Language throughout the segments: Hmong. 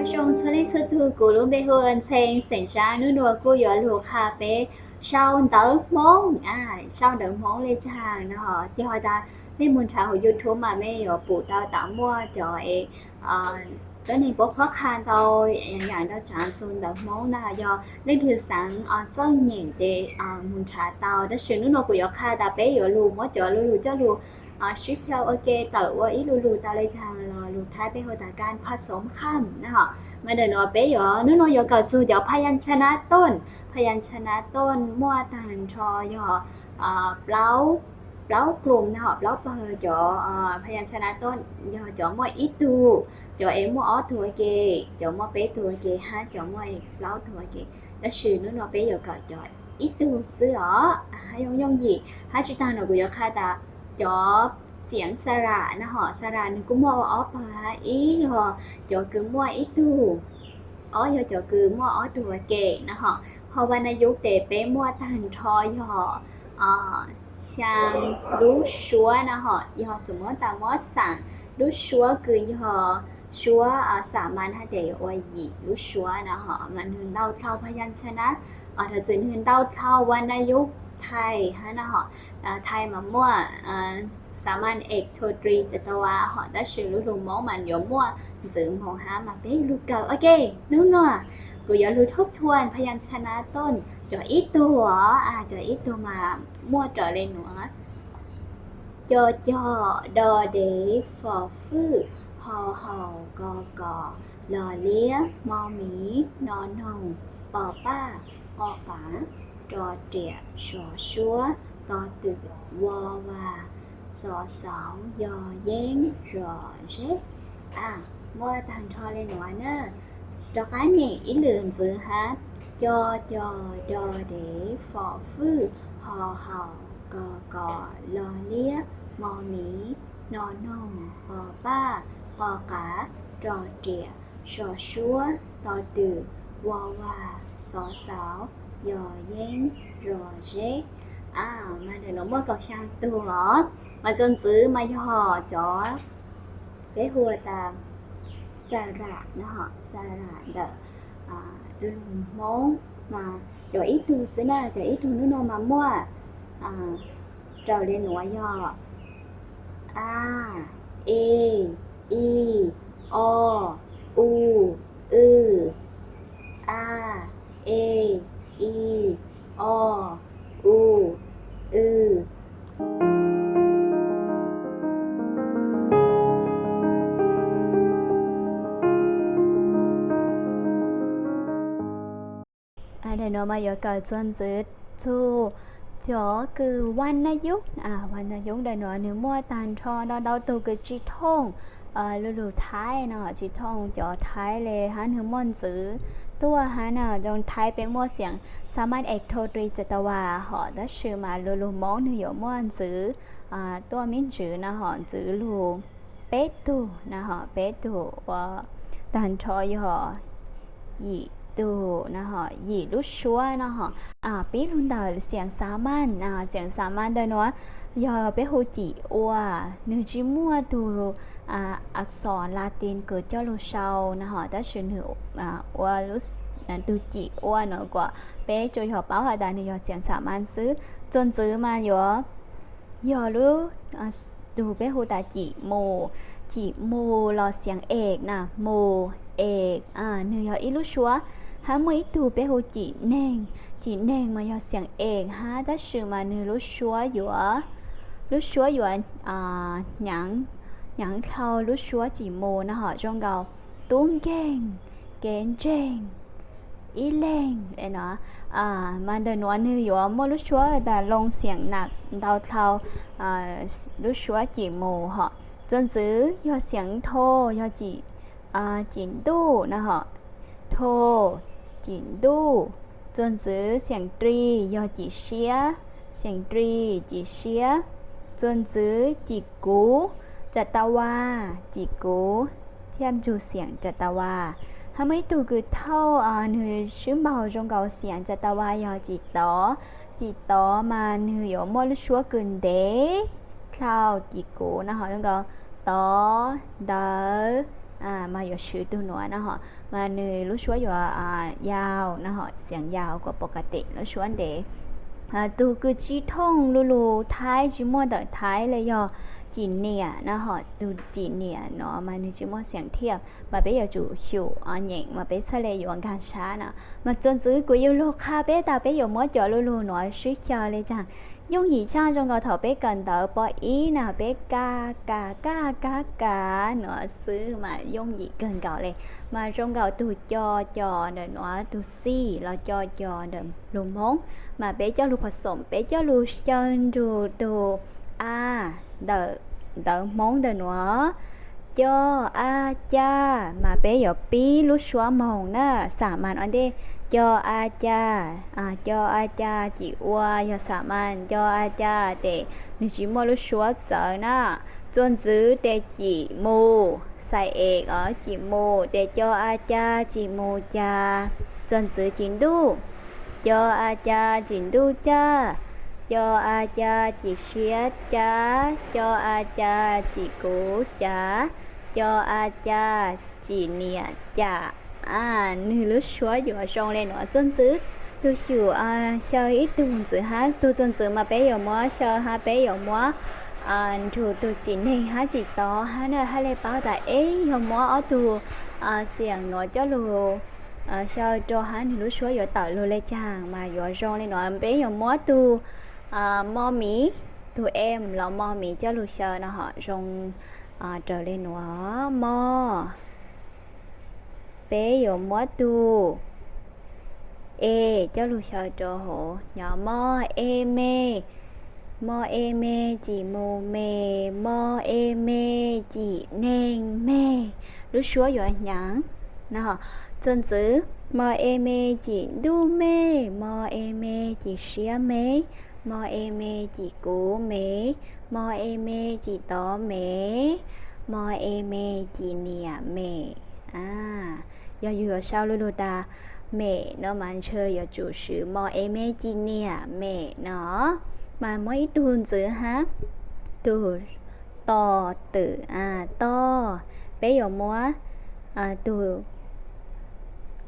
Zoo txhua leej txhua tug, kuv lub npe hu ua Ntxhee, xeem Tsab. Hnub nuav kuj yuav lug qha peb sau ntawv Hmoob, a, sau ntawv Hmoob le caag no. Yog tas mej moog nrhav huv YouTube mas mej yuav pum tau tas muaj cov es tuab neeg puab qhuab qha ntau yaam ntau tsaav txug ntawv Hmoob na. Yog leej twg xaav txawj nyeem tes moog nrhav tau, tab sis hnub nuav kuv yuav qha tas peb yuav lug muab cov lu lug coj lug sib xyaw ua ke tawm ua ib lu lug tau le caag los lug Thaib peb hu tas การผสมคำ na hom. Mas ntawm nuav peb yuav, hnub nuav yuav kawm txug cov พยัญชนะต้น. พยัญชนะต้น muaj taag nrho yog plaub, plaub กลุ่ม na hom, plaub pawg. Cov พยัญชนะต้น yog cov muaj ib tug, cov es muaj ob tug ua ke, cov muaj peb tug ua ke hab cov muaj plaub tug ua ke. Tab sis hnub nuav peb yuav kawm cov ib tug xwb os, hab yooj yooj yim. Hab tsi taag nuav kuv yuav qha tas cov เสียงสระ na hom, สระ nwg kuj muaj ua ob pawg hab, ib yog cov kws muaj ib tug, ob yog cov kws muaj ob tug ua ke na hom. Ho วรรณยุกต์ tes peb muaj taag nrho yog xyaa lub suab na hom. Yog xws muab tas muab xaam lub suab kws yog suab สามัญ hab tes yuav ua yim lub suab na hom. Mas nwg ntau dlhau พยัญชนะ, hos thaus txug nwg ntau dlhau วรรณยุกต์ Thaib hab na hom. Thaib mas muaj สามัญ เอก โท ตรี จัตวา hom, tab sis lu lug Moob mas yuav muaj ntxwv moog hab. Mas peb lug kawm ua ke. Hnub nuav kuv yuav lug ทบทวน พยัญชนะต้น cov ib tug os, cov ib tug mas muaj raws le nuav: จ จ ด เด็ก ฟ ฟื ฮ เห่า ก ก ล เลี้ยง ม หมี น หนู ป ป้า ค ขา ร เตีย ส ซัว ต ตื่น ว วา ส เสา ย เย้ง ร เร็ก. A, muaj taag nrho le nuav na. Rov qab nyeem ib lwm ntxiv hab: จ จ ด เด็ก ฟ ฟื ฮ เห่า ก ก ล เลี้ยง ม หมี น หนู ป ป้า ค ขา ร เตีย ส ซัว ต ตื่น ว วา ส เสา ย เย้ง ร เร็ก. A, mas ntawm nuav muaj kaum xyaa tug os. Mas txuas ntxiv mas yog cov peb hu tas สระ na hom, สระ ntawm lu lug Hmoob. Mas cov ib tug xwb na, cov ib tug hnub nuav mas muaj raws le nuav yog a, e, i, o, u, w. A, e, i, o, u, w. Ntawm nuav mas yuav kawm txuas ntxiv txug cov kws วรรณยุกต์. วรรณยุกต์ ntawm nuav nwg muaj taag nrho ntau ntau tug kws tsi thooj lu lug Thaib no, tsi thooj cov Thaib le hab nwg muaj ntxwv tuaj hab na. Zoo Thaib peb muaj เสียงสามัญ เอก โท ตรี จัตวา hom, tab sis mas lu lug Moob nwg yuav muaj ntxwv tuaj me ntsis na hom, ntxwv lug peb tug na hom, peb tug ua taag nrho yog yim tug na hom, yim lub suab na hom. Pib lug ntawm เสียงสามัญ, เสียงสามัญ ntawm nuav yog peb hu cim ua, nwg tsi muaj tug อักษร Latin kws coj lug sau na hom, tab sis nwg ua tug cim ua no kuas peb tsuas yog paub has tas nwg yog เสียงสามัญ xwb. Txuas ntxiv mas yuav yog lub tug peb hu tas cim mus, cim mus los เสียงเอก na, mus, es, nwg yog ib lub suab. Hab muaj ib tug peb hu cim neeg, cim neeg mas yog เสียงเอก hab, tab sis mas nwg lub suab yuav, lub suab yuav hnyav, hnyav dlhau lub suab cim mus na hom, zoo nkaus tub nkeeg, kev ntseeg, ib leeg no. Mas ntawm nuav nwg yuav muaj lub suab tas loo เสียงหนัก ntau dlhau lub suab cim mus hom. Txuas ntxiv yog เสียงโท yog cim, cim ntuj na hom, โท cim ntuj. Txuas ntxiv เสียงตรี yog cim siab, เสียงตรี cim siab. Txuas ntxiv cim kuv, จัตวา, cim kuv, thiab ntsug เสียงจัตวา. Hab muaj ib tug kws thauj nwg sib npaug zoo nkaus เสียงจัตวา yog cim tod, cim tod mas nwg yuav muaj lub suab kws ntev dlhau cim kuv na hom, zoo nkaus tod, ntawd, Mas yuav swv tug nuav na ho, mas nwg lub suab yuav yau na ho, xiam yau kuas pov ka tim lub suab ntev. Tug kws tsi thooj lu lug Thaib tsi muaj ntawm Thaib le yog cim niam na ho, tug cim niam nuav mas nwg tsi muaj xiam thiaj, mas peb yuav tsum xyum nyeem mas peb txhaj le yuav nkaag sab na. Mas txuas ntxiv kuv yuav lug qha peb tas peb yuav muab cov lu lug nuav swb xyaw le caag. Yooj yim tshaaj zoo nkaus thaum peb kawm ntawv pos ib na, peb ka, ka, ka, ka, ka nuav xwb mas yooj yim kawg nkaus le. Mas zoo nkaus tug co, co ntawm nuav, tug xij los co, co ntawm lug Moob, mas peb coj lug phas xoom, peb coj lug xyaw nrug tug a ntawm ntawv Hmoob ntawm nuav, co, a, ca, mas peb yuav pib lub suab moog na, xam mas ua ntej, co, a, ca, co, a, ca, cim ua yog xam mas, co, a, ca, tes nwg tsi muaj lub suab txawv na. Txuas ntxiv tes cim mus, xais es os, cim mus tes co, a, ca, cim mus ca. Txuas ntxiv cim ntuj, co, a, ca, cim ntuj ca. Co, a, ca, cim siab ca. Co, a, ca, cim kuv ca. Co, a, ca, cim niam cam. Nwg lub suab yuav zoo le nuav. Txuas ntxiv tug xyum xyaw ib tug ntxiv hab, tug txuas ntxiv mas peb yuav muab xyaw hab peb yuav muab nrug tug cim neeg hab cim tod hab na, hab le paub tas eb yog muab ob tug xiam nuav coj lug xyaw rua hab nwg lub suab yuav tawm lug le caag mas yuav zoo le nuav. Peb yuav muab tug mo miv, tug em los mo miv coj lug xyaw no ho zoo raws le nuav. Mo, peb yuav muab tug e coj lug xyaw rua hauv, nyob mo e me, mo e me cim mus me, mo e me cim neeg me. Lub suab yuav hnyav no. Txuas ntxiv, mo e me cim ntuj me, mo e me cim siab me, mo e me cim kuv me, mo e me cim tod me, mo e me cim niam me. Yog yug yuav sau lu lug tas mem no mas ntshe yuav tsum swv mo e me cim niam mem no. Mas muab ib tug ntxiv hab, tug to twm, to, peb yuav muab tug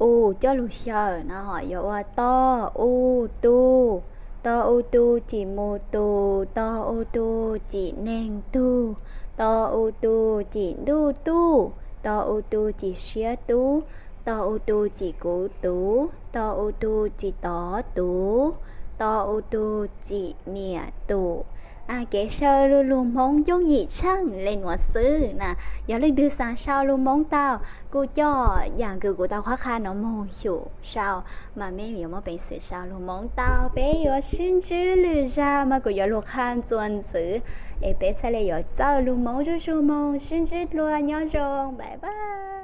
u coj lug xyaw no ho yuav ua to u tu, to u tu cim mus tus, to u tu cim neeg tug, to u tu cim ntuj tuj, to u tu cim siab tub, to u tu cim kuv tuv, to u tu cim tod tuv, to u tu cim niam tum. Kev sau lu lug Hmoob yooj yim tshaaj le nuav xwb na. Yog leej twg xav sau lug Moob tau, kuj coj yaam kws kuv tau qhuab qha nuav moog xyum sau, mas mej yuav muaj peev xwm sau lug Moob tau. Peb yuav sib ntsib lwm zag mas kuv yuav lug qha txuas ntxiv, es peb txhaj le yuav txawj lug Moob zuj zus moog. Sib ntsib dlua, nyob zoo, bye bye.